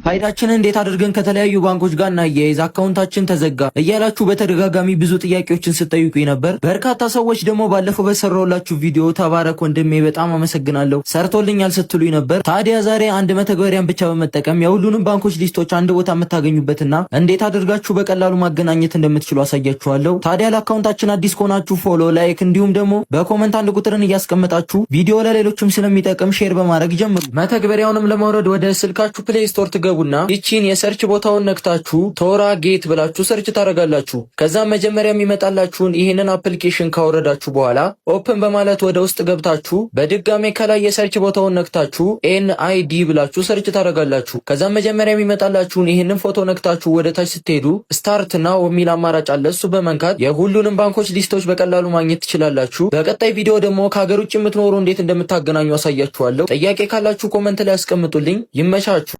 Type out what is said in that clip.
ፋይዳችንን እንዴት አድርገን ከተለያዩ ባንኮች ጋር እናያይዝ፣ አካውንታችን ተዘጋ እያላችሁ በተደጋጋሚ ብዙ ጥያቄዎችን ስትጠይቁኝ ነበር። በርካታ ሰዎች ደግሞ ባለፈው በሰራሁላችሁ ቪዲዮ "ተባረክ ወንድሜ፣ በጣም አመሰግናለሁ፣ ሰርቶልኛል" ስትሉኝ ነበር። ታዲያ ዛሬ አንድ መተግበሪያን ብቻ በመጠቀም የሁሉንም ባንኮች list ኦች አንድ ቦታ የምታገኙበትና እንዴት አድርጋችሁ በቀላሉ ማገናኘት እንደምትችሉ አሳያችኋለሁ። ታዲያ ለአካውንታችን አዲስ ከሆናችሁ follow፣ like እንዲሁም ደግሞ በ comment አንድ ቁጥርን እያስቀመጣችሁ ቪዲዮ ለሌሎችም ስለሚጠቅም share በማድረግ ጀምሩ። መተግበሪያውንም ለማውረድ ወደ ስልካችሁ Play Store ትገቡና ይቺን የ search ቦታውን ነክታችሁ ቶራ ጌት ብላችሁ search ታደርጋላችሁ። ከዛም መጀመሪያ የሚመጣላችሁን ይህንን application ካወረዳችሁ በኋላ open በማለት ወደ ውስጥ ገብታችሁ በድጋሜ ከላይ የ search ቦታውን ነክታችሁ NID ብላችሁ search ታደርጋላችሁ። ከዛም መጀመሪያ የሚመጣላችሁን ይህንን ፎቶ ነክታችሁ ወደ ታች ስትሄዱ start now የሚል አማራጭ አለ። እሱ በመንካት የሁሉንም ባንኮች list ኦች በቀላሉ ማግኘት ትችላላችሁ። በቀጣይ ቪዲዮ ደግሞ ከሀገር ውጭ የምትኖሩ እንዴት እንደምታገናኙ አሳያችኋለሁ። ጥያቄ ካላችሁ comment ላይ አስቀምጡልኝ። ይመቻችሁ።